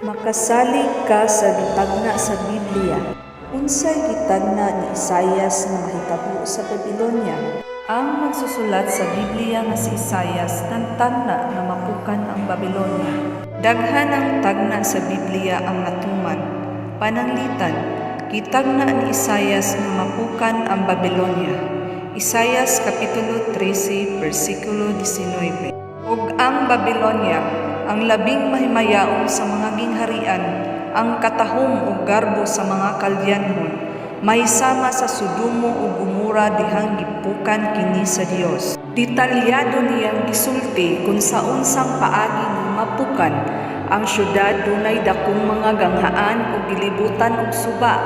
Makasalig ka sa gitagna sa Biblia. Unsay gitagna ni Isayas nga mahitabo sa Babylonia? Ang magsusulat sa Biblia nga si Isayas nagtagna nga mapukan ang Babylonia. Daghan ang tagna sa Biblia ang natuman. Pananglitan, gitagna ni Isayas nga mapukan ang Babylonia. Isayas Kapitulo 13, versikulo 19. Ug ang Babylonia, ang labing mahimayaon sa mga gingharian, ang katahom ug garbo sa mga Kaldeanhon, mahisama sa Sodomo ug Gomora dihang gipukan kini sa Dios. Detalyado niyang gisulti kung sa unsang paagi ni mapukan ang syudad. Dunay dakong mga ganghaan ug gilibutan og suba.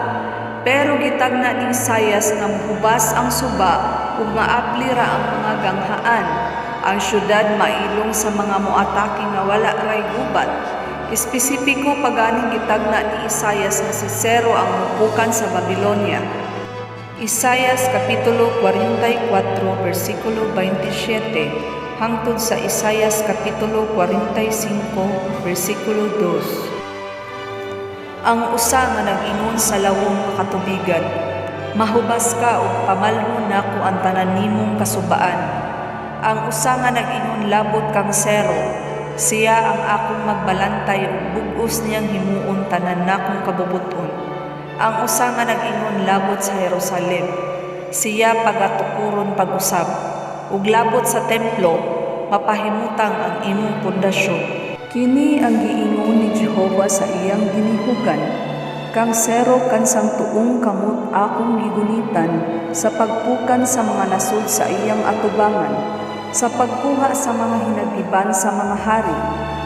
Pero gitagna ni Isayas nga mohubas ang suba ug maabli ra ang mga ganghaan. Ang syudad mailong sa mga moatake nga wala ray gubat. Espesipiko pa ganing gitagna ni Isayas nga si Ciro ang mupukan sa Babylonia. Isayas Kapitulo 44 versikulo 27 hangtod sa Isayas Kapitulo 45 versikulo 2. Ang usa nga nag-ingon sa lawom nga katubigan, "Mahubas ka ug pamalhon nako ang tanan nimong kasubaan." Ang usa nga nag-ingon labot kang Ciro, "Siya ang akong magbalantay ug bug-os niyang himuon tanan nakong kabubut-on." Ang usa nga nag-ingon labot sa Jerusalem, "Siya pagatukuron pag-usab," ug labot sa templo, "Mapahimutang ang imong pundasyon." Kini ang giingon ni Jehova sa iyang ginihugan: "Kang Ciro kansang tuong kamot akong gigunitan sa pagpukan sa mga nasod sa iyang atubangan, sa pagkuha sa mga hinagiban sa mga hari,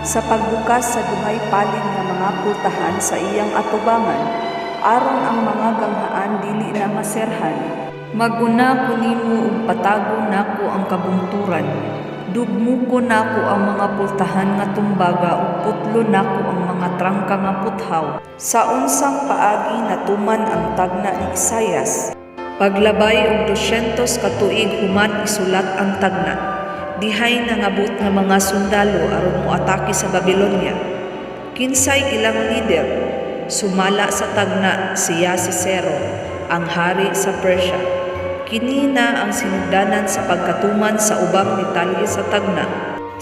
sa pagbukas sa duhay palid nga mga pultahan sa iyang atubangan, aron ang mga ganghaan dili na maserhan. Mag-una ko nimo ug patagon nako ang kabungturan. Dugmukon nako ang mga pultahan nga tumbaga ug putlon nako ang mga trangka nga puthaw." Sa unsang paagi natuman ang tagna ni Isayas? Paglabay og 200 ka tuig human isulat ang tagna, dihay nangabot nga mga sundalo aron moatake sa Babylonia. Kinsay ilang leader? Sumala sa tagna, siya si Ciro, ang hari sa Persia. Kini na ang sinugdanan sa pagkatuman sa ubang detalye sa tagna.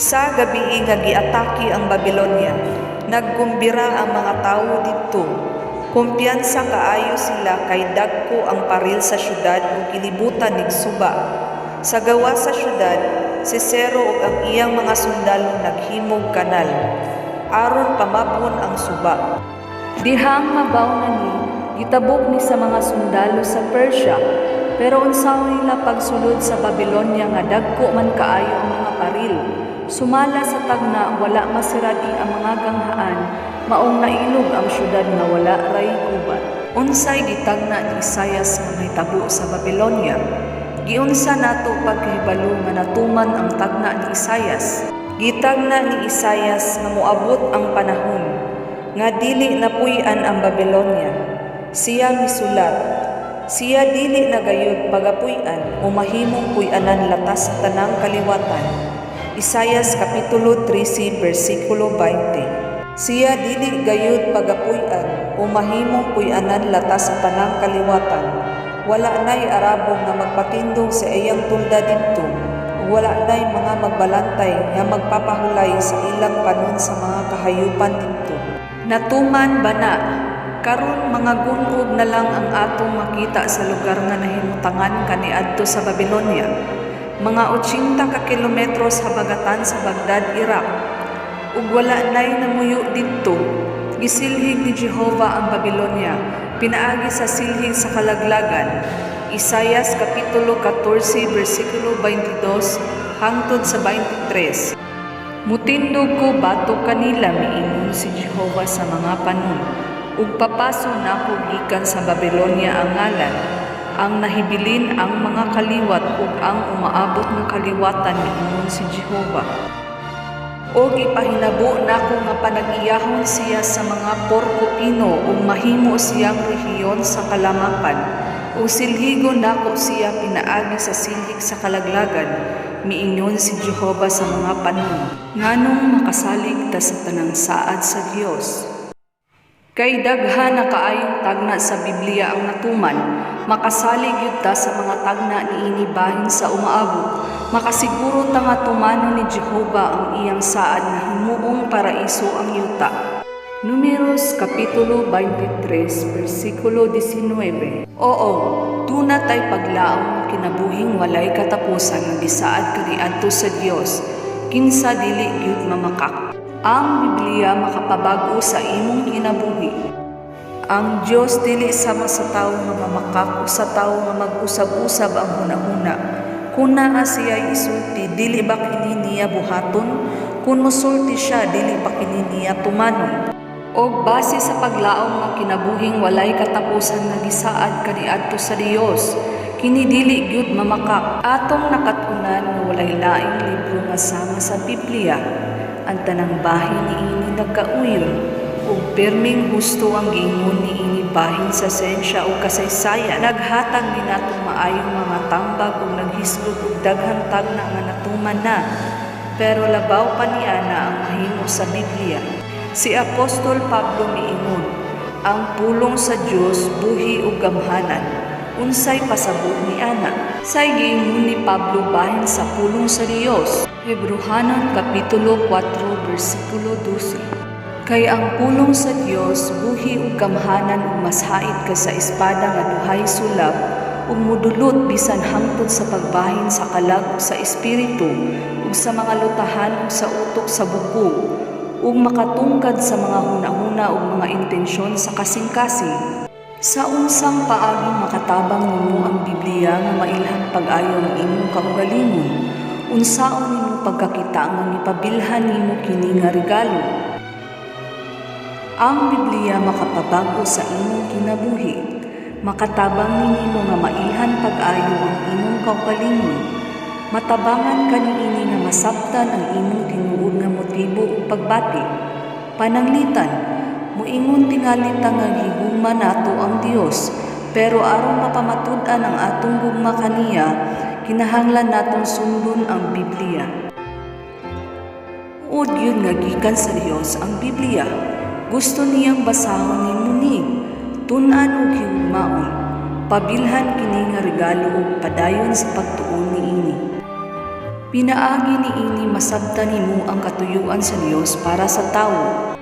Sa gabii nga giatake ang Babylonia, nagkumbira ang mga tawo didto. Kumpiyansa kaayo sila kay dagko ang paril sa syudad ug gilibutan nig suba. Sa gawas sa syudad, si Ciro ug ang iyang mga sundalo naghimog kanal aron pamab-on ang suba. Dihang mabaw na ni, gitabok ni sa mga sundalo sa Persia. Pero unsaon nila pagsulod sa Babylonia nga dagko man kaayo ang mga paril? Sumala sa tagna, wala masiradi ang mga ganghaan, maong nailog ang syudad nga wala ray gubat. Unsay gitagna ni Isayas nga mahitabo sa Babylonia? Giunsa nato pagkahibalo nga natuman ang tagna ni Isayas? Gitagna ni Isayas nga moabot ang panahon nga dili na puy-an ang Babylonia. Siya misulat, "Siya dili na gayud pagapuy-an o mahimong puy-anan latas sa tanang kaliwatan." Isayas Kapitulo 13 versikulo 20. Siya dili gayud pagapuy-an o mahimong puy-anan latas sa tanang kaliwatan. Wala nay Arabo nga magpatindog sa iyang tolda didto ug wala nay mga magbalantay nga magpapahulay sa ilang panon sa mga kahayupan didto. Natuman ba na? Karon mga gun-ob na lang ang atong makita sa lugar nga nahimutangan kaniadto sa Babylonia. Mga 80 ka kilometros habagatan sa Baghdad, Iraq. Ug wala nay namuyo didto. Gisilhig ni Jehova ang Babylonia pinaagi sa silhig sa kalaglagan. Isayas Kapitulo 14 versikulo 22 hangtod sa 23. "Mutindog ko batok kanila," miingon si Jehova sa mga panon, "ug papaso nako gikan sa Babylonia ang ngalan, ang nahibilin, ang mga kaliwat ug ang umaabot nga kaliwatan," miingon si Jehova. "Og ipahinabo nako nga panag-iyahon siya sa mga porkupino ug mahimo siyang rehiyon sa kalamakan, ug silhigon nako siya pinaagi sa silhig sa kalaglagan," miingon si Jehova sa mga panon. Nganong makasalig ta sa tanang saad sa Dios? Kay daghan na kaayong tagna sa Biblia ang natuman, makasalig gyud ta sa mga tagna niini bahin sa umaabot. Makasiguro ta nga tumanon ni Jehova ang iyang saad nga himuong paraiso ang yuta. Numeros Kapitulo 23, versikulo 19. Oo, duna tay paglaom nga kinabuhing walay katapusan nga gisaad kaniadto sa Dios, kinsa dili gyud mamakak. Ang Biblia makapabag-o sa imong kinabuhi. Ang Dios dili sama sa tawo nga mamakak o sa tawo nga mag-usab-usab ang hunahuna. Kung naa siya'y isulti, dili ba kini niya buhaton? Kung mosulti siya, dili ba kini niya tumanon? Og base sa paglaom nga kinabuhing walay katapusan nga gisaad kaniadto sa Dios, kini dili gyud mamakak. Atong nakat-unan nga walay laing libro nga sama sa Biblia. Ang tanang bahin niini nagkauyon ug pirming husto ang giingon niini bahin sa siyensya ug kasaysayan. Naghatag ni natong maayong mga tambag ug naghisgot og daghang tagna nga natuman na. Pero labaw pa niana ang mahimo sa Biblia. Si Apostol Pablo miingon, "Ang pulong sa Dios buhi ug gamhanan." Unsay pasabot ni ana? Say giingon ni Pablo bahin sa pulong sa Dios? Hebreohanon Kapitulo 4 versikulo 12. Kay ang pulong sa Dios buhi ug gamhanan ug mas hait kaysa espada nga duhay sulab ug mudulot bisan hangtod sa pagbahin sa kalag ug sa espiritu ug sa mga lutahan ug sa utok sa buko ug makatungkad sa mga hunahuna ug mga intensyon sa kasing-kasing. Sa unsang paagi makatabang nimo ang Biblia nga mailhan pag-ayo ang imong kaugalingon? Unsaon nimo pagkakita nga gipabilhan nimo kini nga regalo? Ang Biblia makapabag-o sa imong kinabuhi. Makatabang nimo nga mailhan pag-ayo ang imong kaugalingon. Matabangan ka niini nga masabtan ang imong tinuod nga motibo ug pagbati. Pananglitan, muingon tingali ta nga gigugma nato ang Dios, pero aron mapamatud-an ang atong gugma kaniya, kinahanglan natong sundon ang Biblia. Tinuod gyud nga gikan sa Dios ang Biblia. Gusto niyang basahon nimo ni, tun-an ug higugmaon. Pabilhan kini nga regalo ug padayon sa pagtuon niini. Pinaagi niini masabtan nimo ang katuyuan sa Dios para sa tawo.